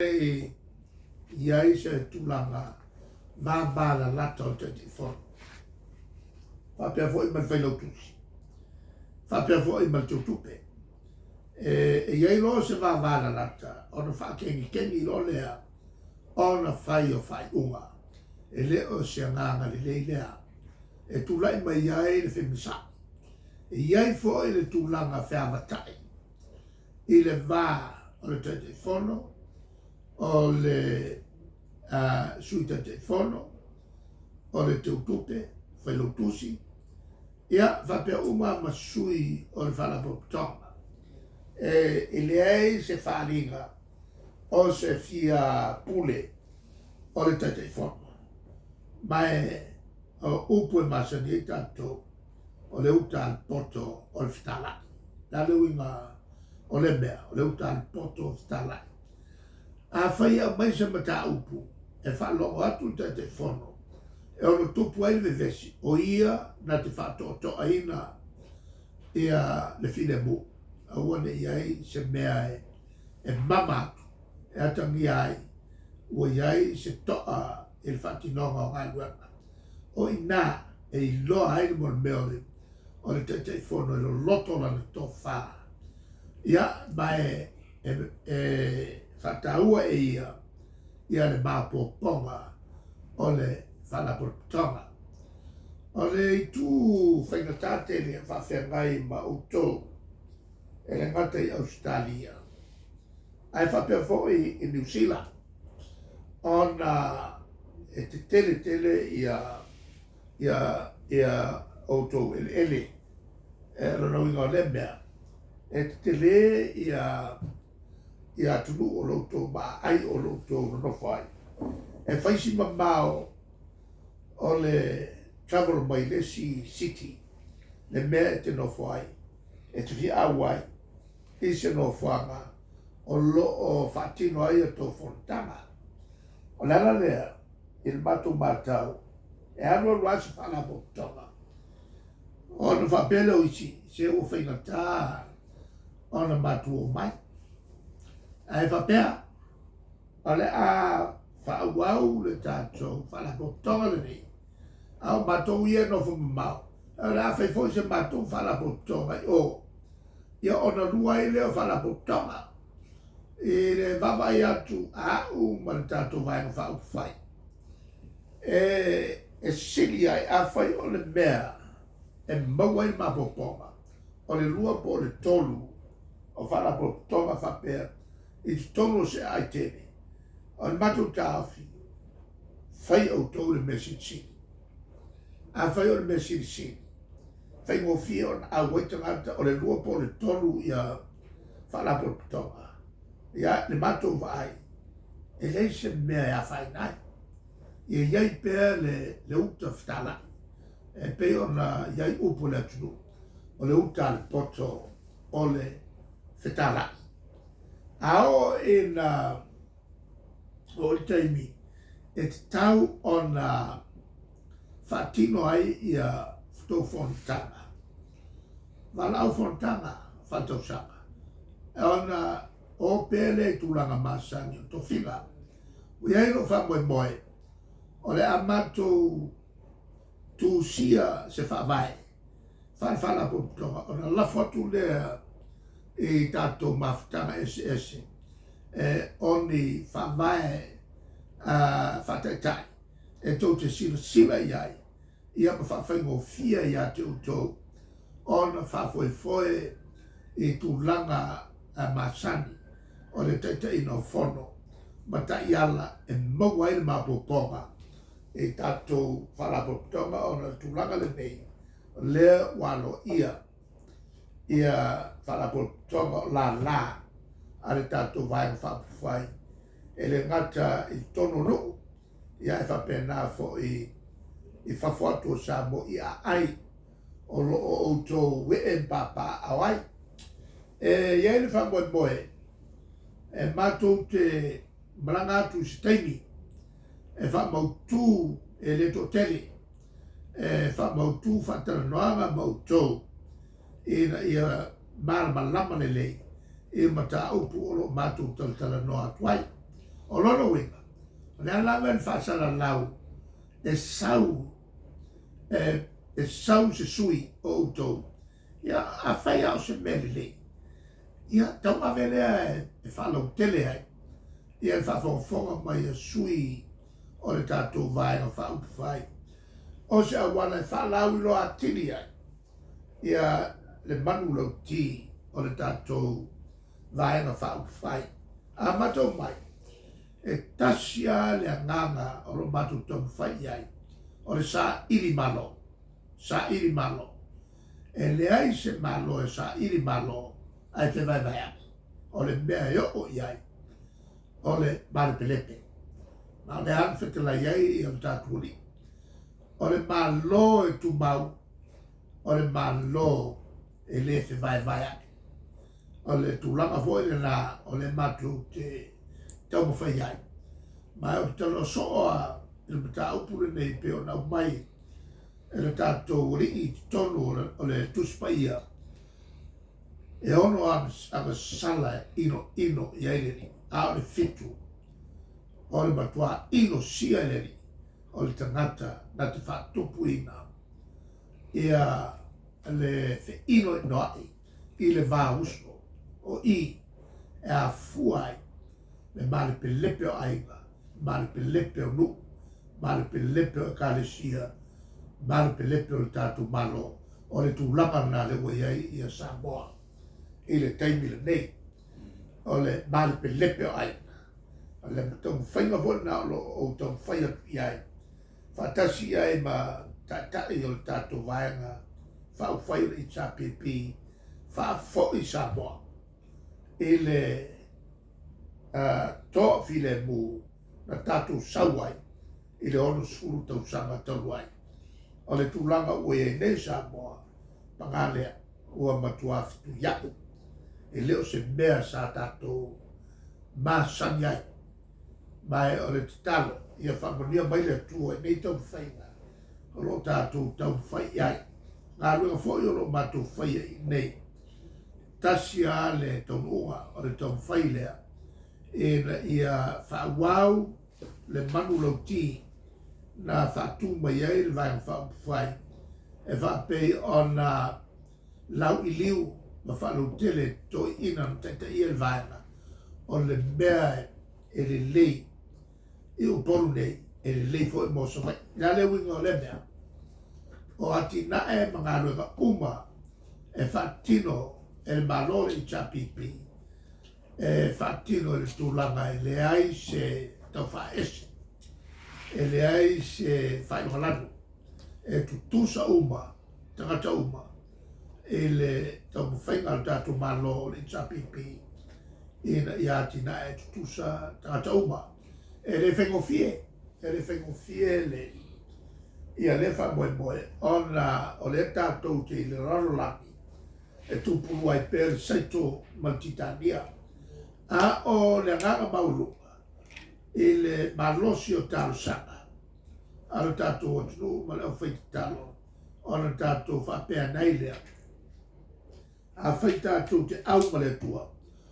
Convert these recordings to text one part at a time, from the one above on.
E i ai se tulaga vavalalata o le Taitaifono, faapea foi ma le Failautusi, faapea foi ma le Teutupe. E i ai loa se vavalalata ona faakegikegi loa lea ona fai o faaiuga. E le o se agaga lelei lea e tulai mai ai le femisa'i. E i ai foi le tulaga feavatai i le va o le Taitaifono, o le Sui Taitaifono, o le Teutupe, Failautusi, ia faapea uma ma sui o le Faalapotopotoga. E leai se faaaliga o se fia pule o le Taitaifono, ma o upu e masani ai tatou, o le uta a le poto o le fetalai. O le a le uiga o lea mea, o le uta a le poto o le fetalai? Afai e aumai se mataupu e faalogo atu le Taitaifono e ono tupu ai le vevesi, o ia na te faatoatoaina ia le filemu, aua ne i i ai se mea e mama atu, e atagia ai ua i ai se toa i le faatinoga o galuega. O i ina e iloa ai le mea o le Taitaifono e loloto lana tofa, ia, ma e faataua e ia ia le maopoopoga o le Faalapotopotoga. O le itu faigata tele o faafeagai ma outou e le gata i Ausetalia, ae faapea foi i Niu Sila, ona e tetele tele ia outou eleele. O lona uiga o lea mea, e tetele ia atunuu o lo outou maaaai o lo outou nonofo ai. E fai si mamao o le travel mai le isi city, le mea e te nofo ai, e te fia auai i se nofoaga o lo o faatino ai a outou fonotaga. O le ala lea i le matou matau, e alu alu lava se faalapotopotoga, ona faapea lea o isi, se ua faigata ona matou omai. Ae faapea, o le a faaauau le tatou faalapotopotoga lenei, a o matou ia e nofo mamao, o le a fai foi se matou faalapotopotoga i o, ia ona lua ai lea o faalapotopotoga. I le vaavaai atu a au ma le tatou Vaega Faaupufai, e sili ai, afai o le mea e maua ai le maopoopoga, o le lua po o le tolu o faalapotopotoga faapea i totonu o se aai tele, o le matou taofi, fai outou le mea silisili. Afai o le mea silisili, faigofie ona auai tagata, o le lua po o le tolu ia faalapotopotoga. Ia, le matou vaai, e leai se mea e afaina ai. Ia i ai pea le uta fetalai, e pei ona i ai upu o le atunuu, o le uta a le poto o le fetalai. A oo ina oo i le taimi e tatau ona faatino ai ia tou fonotaga, valaau fonotaga faaletausaga, ona o pea lea i tulaga masani o tofiga. Ua i ai lou faamoemoe, o le a matou tusia se faavae faale-faalapotopotoga ona lafo atu lea i tatou mafutaga eseese o ni faavae faataitai e tou te silasila i ai, ia ma faafaigofie ia te outou ona faafoefoe i tulaga masani o le taitaiina o fono ma taiala e maua ai le maopoopoga i tatou faalapotopotoga, ona o le tulaga lenei o lea ua aloaia ia faalapotopotoga o lala a le tatou Vaega Faaupufai, e le gata i totonu o nuu, ia ae faapena foi i fafo atu o Samoa i aai o lo o outou ee ma papaaao ai. E i ai le faamoemoe e matou te malaga atu i se taimi e faamautu, e le toatele, e faamautu faatalanoaga ma outou ina ia malamalama lelei i mataupu o lo o matou talatalanoa atu ai. O lona uiga, o le a lava le faasalalau e sau e sau se sui o outou, ia afai lava o se mea lelei, ia tauave lea e faalautele ai ia le faafogafoga mai a sui o le tatou Vaega Faaupufai, o se auala e faalauiloa atili ai ia le manulauti o le tatou Vaega Faaupufai. A matau mai, e tasi lava le agaga o lo o matou taumafai i ai, o le saili malo, saili malo. E leai se Malo e saili malo ae fevaevaea'i. O le mea e oo i ai, o le malepelepe. Ma o lea lava na fetalai ai ia le tatou Alii. O le Malo e tumau, o le Malo e le fevaevaea'i. O le tulaga foi lena o lea matou te taumafai ai. Ma ou te talanoa soo lava i le mataupu lenei e pei ona aumai e le tatou Alii i totonu o le Tusi Paia, e ono agasala e inoino i ai le Alii, a o le fitu, o le matua inosia e le Alii o le tagata na te faatupuina ia le feinoinoa'i i le va uso o i e afua ai le malepelepe o aiga, malepelepe o nuu, malepelepe o ekalesia, malepelepe o le tatou Malo. O le tulaga lena lea ua i ai ia Samoa i le taimi lenei, o le malepelepe o aiga. O le taumafaiga foi lena o lo o ou taumafai atu i ai, faatasi ai ma taitai o le tatou Vaega Faaupufai o le HRPP, faafoi Samoa i le toafilemu na tatou sau ai i le 60 tausaga talu ai. O le tulaga ua i ai nei Samoa, paga lea, ua matua fetuiai, e le o se mea sa tatou masani ai. Ma o le tatalo, ia faamanuia mai le Atua i nei taumafaiga o lo o tatou taumafai i ai. Galuega foi o lo o matou faia i inei, tasi lava le taunuuga o le taumafai lea, ina ia faaauau le manulauti na faatu mai ai le Vaega Faaupufai e faapei ona lauiliu ma faalautele toeaiina na taitaia le vaega, o le mea e lelei i Upolu nei, e lelei foi mo Savaii. O le a le uiga o lea mea? O atinae ma galuega uma e faatino e le Malo o le HRPP, e faatino i le tulaga e leai se taufaaese, e leai se faailogalanu, e tutusa uma tagata uma i le taumafaiga a le tatou Malo o le HRPP ina ia atinae tutusa tagata uma. E le faigofie, e le faigofie le ia lea faamoemoe ona o lea tatou te i le lalolagi e tupulu ai pea le saito ma le titania. A o le agaga maualuga i le malosi o talosaga a lo tatou atunuu ma le aufaitatalo, ona tatou faapea nei lea, afai tatou te au ma le Atua,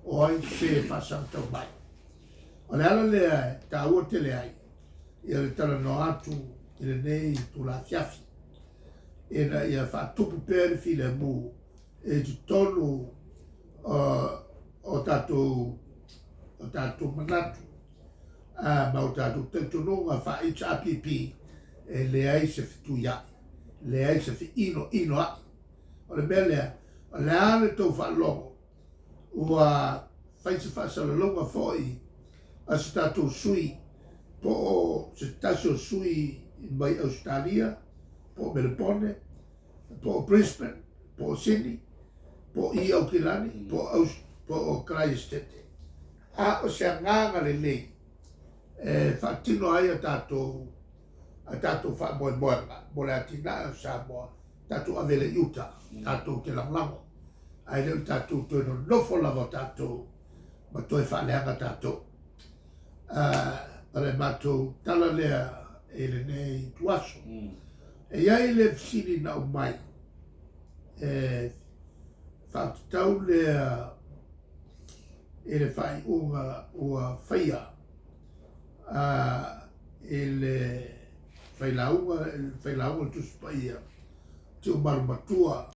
o ai se faasagatau mai. O le ala lea e taua tele ai ia le talanoa atu i lenei itula afiafi, ina ia faatupu pea le filemu i totonu o tatou manatu ma o tatou talitonuga faa-HRPP, e leai se fetuiai, leai se feinoinoai. O le mea lea, o le a le tou faalogo ua fai se faasalalauga foi a se tatou sui po o se tasi o sui mai Ausetalia, po o Melepone, po o Brisbane, po o Sydney, po o i Aukilani, po o Karaiesetete. A o se agaga lelei e faatino ai a tatou faamoemoega mo le atinae o Samoa, tatou ave le i uta, tatou te lagolago, ae le o tatou toe nonofo lava tatou ma toe faaleaga tatou. O le matou tala lea i lenei ituaso. E i ai le fesili na aumai, e faatatau lea i le faaiuga ua faia I le failauga, failauga le Tusi Paia, Tiumalu Matua.